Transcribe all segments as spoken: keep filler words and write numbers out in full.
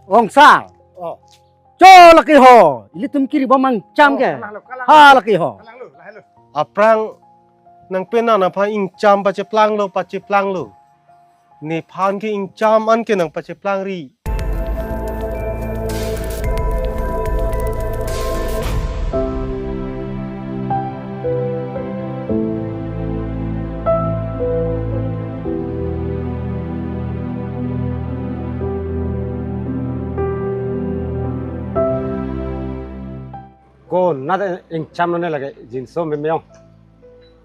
Ongsar. Oh. Cho lake ho. Ilitum kiri bom angcham Oh, ke. Kalang lo, kalang Ha lo. Lake ho. Kalang lo, lahai lo. Aphrang nangpenan aphan ingcham pacheplang lo, pacheplang lo. Nephan ke ingcham an ke nangpacheplang ri. Ko nat ingcham lo ne lake jinso memeyong.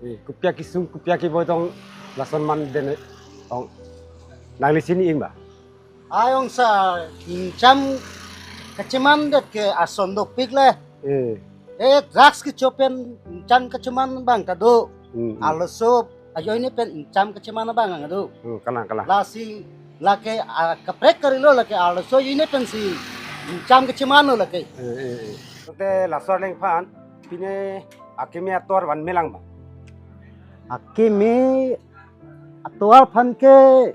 Eh, kopi akesung, kopi akeboi tong lason man den tong. Nangli chini-ing ba? Ai ongsar, ingcham kachemandet ke ason dopik le. Eh. Eh, drugs kecho pen ingcham kacheman abang ta do. Hmm, hmm. Arloso ajoine pen ingcham kacheman abang ta do. Hmm, kalang, kalang. Lasi lake, ah, kaprek karilo lake arloso ajoine pensi ingcham kacheman lo lake. Eh, eh, eh. Te laso arleng aphan pine akeme atovar vanme lang ba? Akeme atovar aphan ke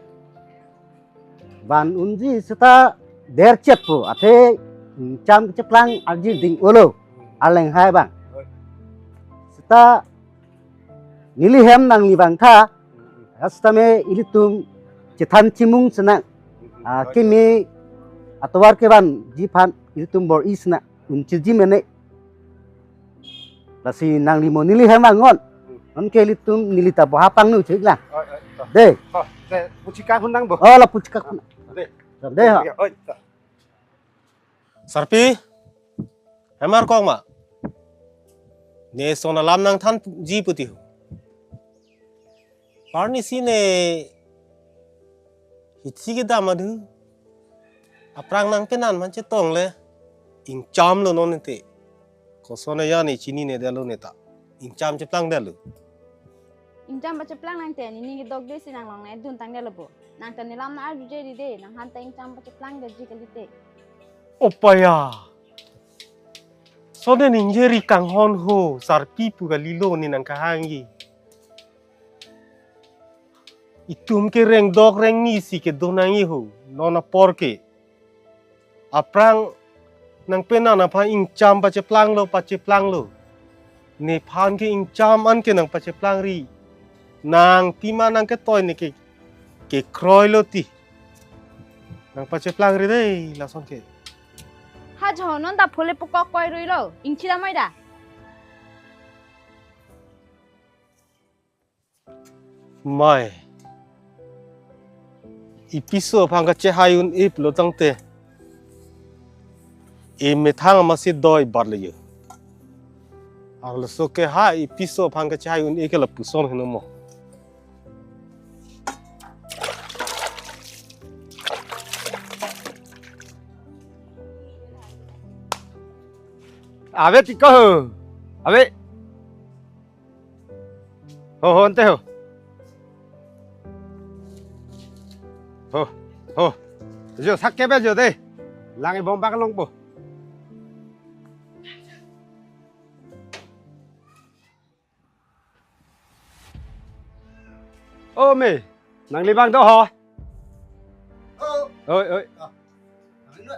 van unji seta derchet pu athe ingcham kacheplang arji ding-olo arleng hai abang. Seta neli hem nangli vangtha, setame ilitum chethan chimung senang, ah, keme atovar kevanji aphan ilitum bor-i senang, unchiji mene. Lasi nangli mo neli hem vang non. Non ke ilitum neli ta boha pangnu chik lang. Oi, oi, to. De. Oh, de, puchika hun nang bo. Oh, la puchika hun. De. De ha. Oi, to. Sarpi, hemar kong ma. Ne son alam nangthanji puti ho. Parni si ne hithi kedam adhu. Aphrang nangpenan man chetong le. Ingcham lo non te. Koson ya ne chinine detlo ne ta. Ingcham cheplang detlo. Ingcham pacheplang nang te, nini kedok de si nang longle dun tang detlo bo. Nang ta nelam na arjuje di de, nangphan ta ingcham pacheplang detji kali te. Opaya. Sone ningje ri kanghon ho, sarpi pu kalilo ne nangkehangji. Itum ke rengdok rengni si kedo nangji ho, non apor ke. Aphrang nangpenan aphan ingcham pacheplang lo, pacheplang lo. Nephan ke ingcham an ke nangpacheplang ri. Nang pima nangketoi ne ke, kekroi lo ti. Nangpacheplang ri dei, lason ke. Ha jo non ta phule pukok koi rui lo, ingchila mai da. Mai. Ipiso aphan kachehai un-e pulo tangte. Emethang amatsi doi bat le yo. Arloso ke ha ipiso aphan kachehai un-e ke lapuson heno mo. Ave tiko ho. Ave. Ho, ho, ante ho. Ho, ho. Jo, sak kebe jo de. Lang ibom bak longpo. O me, nangli abang do ho. Oh. Oi, oi. Ah. Nangli do.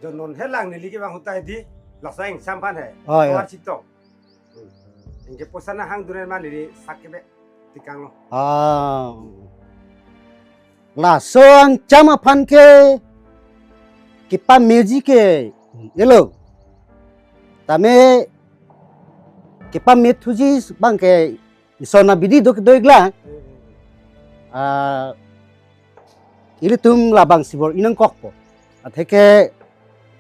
Jo non helang neli kevang ahut ta di, laso ingcham aphan he. Oh, ya. Tovar chitong. Hmm. Ingke poisa nahang duren ma neli sak kebe tikang lo. Ah. Laso ingcham aphan ke kepameji ke elo. Tame kepamethuji abang ke ison abidi do kedo-ik lang. Ah, ilitum labangsi bor-i nangkokpo. Atheke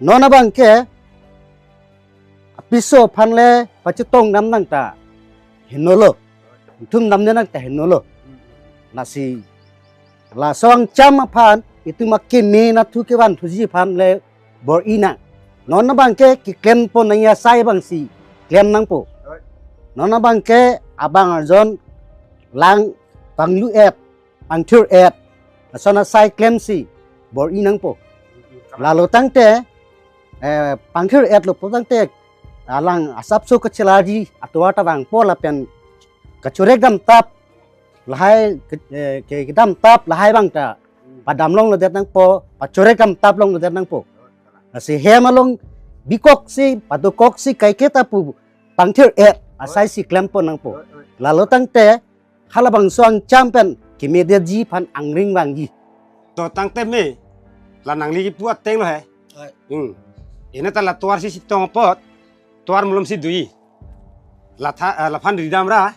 non abang ke apiso aphan le pachetong dam nang ta henolo. Ingthum dam nang ta henolo. Lasi laso ingcham aphan itum akeme nathu kevanthuji aphan le bor-i nang. Non abang ke keklempo nangji asai abangsi klem nangpo. Non abang ke abang arjon lang panglu-et, pangthir-et, lason asai klemsi bor-i nangpo. Lalo tangte, eh, pangthir-etlo pu tangte, alang asapso kachelarji atovar ta vangpo lapen kachorek damtap lahai ke, eh, ke, kedamtap lahai abang ta Padam longlodet nangpo, pachore kam tap longlodet nangpo. Lasi hem along bikok si, padokok si, kaiketa pu pangthir et, asai si klempon nangpo. Lalo tangte, halabangso angcham pen kemedetji aphan angring vangji. To tangte me, la nangli kipu ateng lo he. Oi. Hmm. Ena ta la tovar si chetong apot, tovar malom si doji. La tha, eh, laphan ridam ra,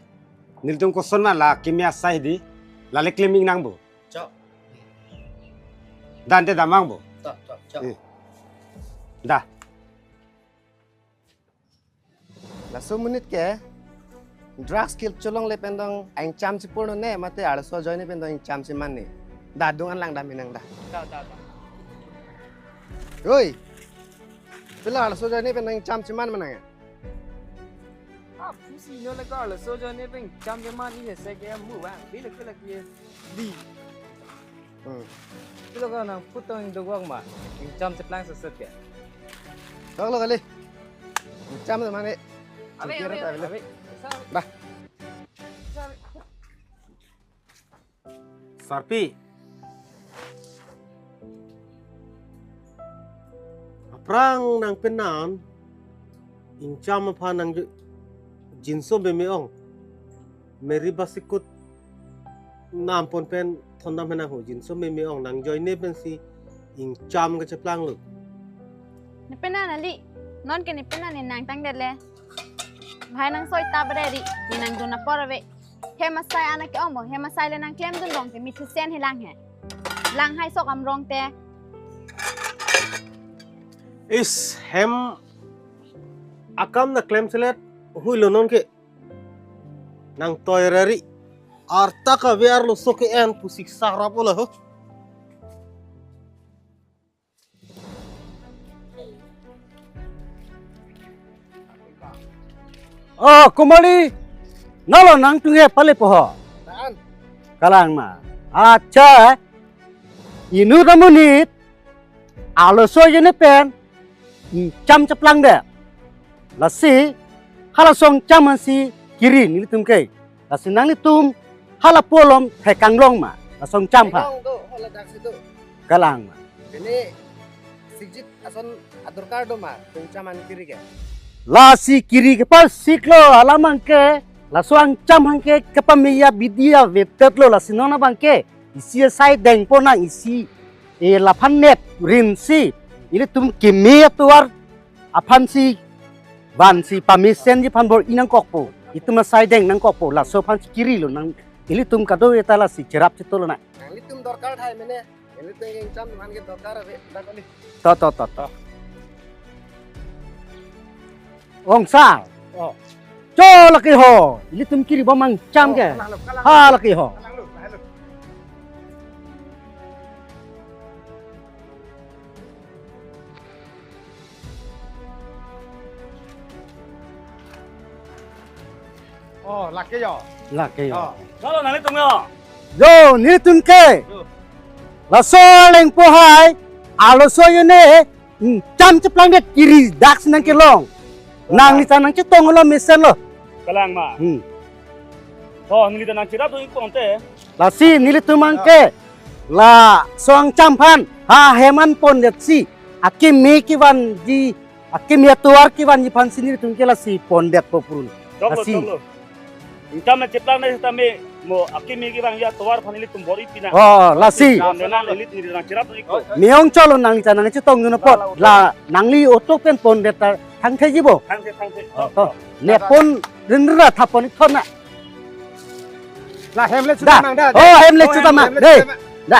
nelitum koson ma la keme asai hedi, la le klem-ik nangpo. Chok. Dante damnangpo. Chok, chok, chok. Hmm. Da. Laso amonit ke drugs kelong longle pen dong ingcham chepurno ne mate arloso ajoine pen dong ingcham cheman ne. Da adung an langdam-ik nang da. Da, da, da. Oi. Pilo arloso ajoine pen dong ingcham cheman ma nang ya? Ah, pusi no le ko arloso ajoine pen ingcham cheman ne se ke mu bang. Pilo pilo ke di. Hmm. Pilo ko nang putong dogok ma. Ingcham cheplang sosot ke. Dok lo kali. Ingcham teman ni. Abe, abe, abe. Bah. Sarpi. Aphrang nang penan ingcham aphan nang ju-, jinso meme ong. Meri basikut nampon pen thondam henang ho jinso meme ong nang ajoine pensi ingcham kacheplang lo. Ne penan ali, non ke ne penan ne nang tangdet le. Bhai nang soi ta bade ri, ne nangdun apor ave. Hem asai anak ke ong bo, hem asai le nang klemdun rong ke mithusen helang he. Lang hai sok am rong te. Is hem akam na klem selet hui lo non ke. Nang toi rari. Arta kave arloso ke-en pusi sarap ola ho. Oh, Kumali. Nalo nangtum he pale po ho. Kalang ma. Acha. Inut amonit arloso ajoine pen ingcham cheplangdet. Lasi halaso angcham ansi kiri nelitum ke. Lasi nanglitum hala pu alom thekang long ma. Laso angcham aphan. Thekang do, hala daksi do. Kalang ma. Ini sikjit ason adorkar do ma, ingcham an kiri ke. Lasi kiri ke pal siklo alam abang ke. Laso angcham abang ke kepameya bidi avedet lo lasi non abang ke. Isi asai dengpon nang isi, eh, laphan nep rinsi ilitum keme atovar aphansi vansi pamesenji aphan bor-i nangkokpo. Itum asai deng nangkokpo. Laso aphansi kiri lo nang ilitum kadokave ta lasi cherap cheto lonang. Nanglitum dorkar thai mene. Ilitum ingcham aphan ke dorkar ave. Dak kali. To, to, to, to. Ong sar. Oh. Cho lake ho. Ilitum kiri bom angcham ke. Oh, kalang lo, kalang lo. Ha lake ho. Kalang lo, kalang lo. Oh, lake yo. Lake yo. Oh. Chalo, nanglitum yo. Yo, nelitum ke. Yo. Laso lengpo hai, arloso ajoine, hmm, cham cheplangdet kiri daksi nangkelong. Kalang. Nangli ta nangchetong lo mesen lo. Kalang ma. Hmm. Oh, neli ta nangcherap do-ik ponte. Lasi nelitum abang ke. Laso angcham aphan, ha hem an pondetsi. Akeme kevanji, akeme atovar kevanji aphansi nelitum ke lasi pondetpo purun. Choklo, lasi. Choklo. Ingcham nangcheplangdet tame mo akeme kevangji atovar aphan ilitum bor-i pinang. Oh, lasi. Cham nena neli neli nangcherap do-ikpo. Me-ong chalo nangli ta nangchetongdun apot. La, la, la. Nangli oto pen pondet ta thangthekji bo. Thangthek, thangthek. Oh, oh. Nepon rinra thapon-ik thot na. La hem le da. Chuta mang da. Oh, hem le chuta mang. Hem le chuta mang. Da.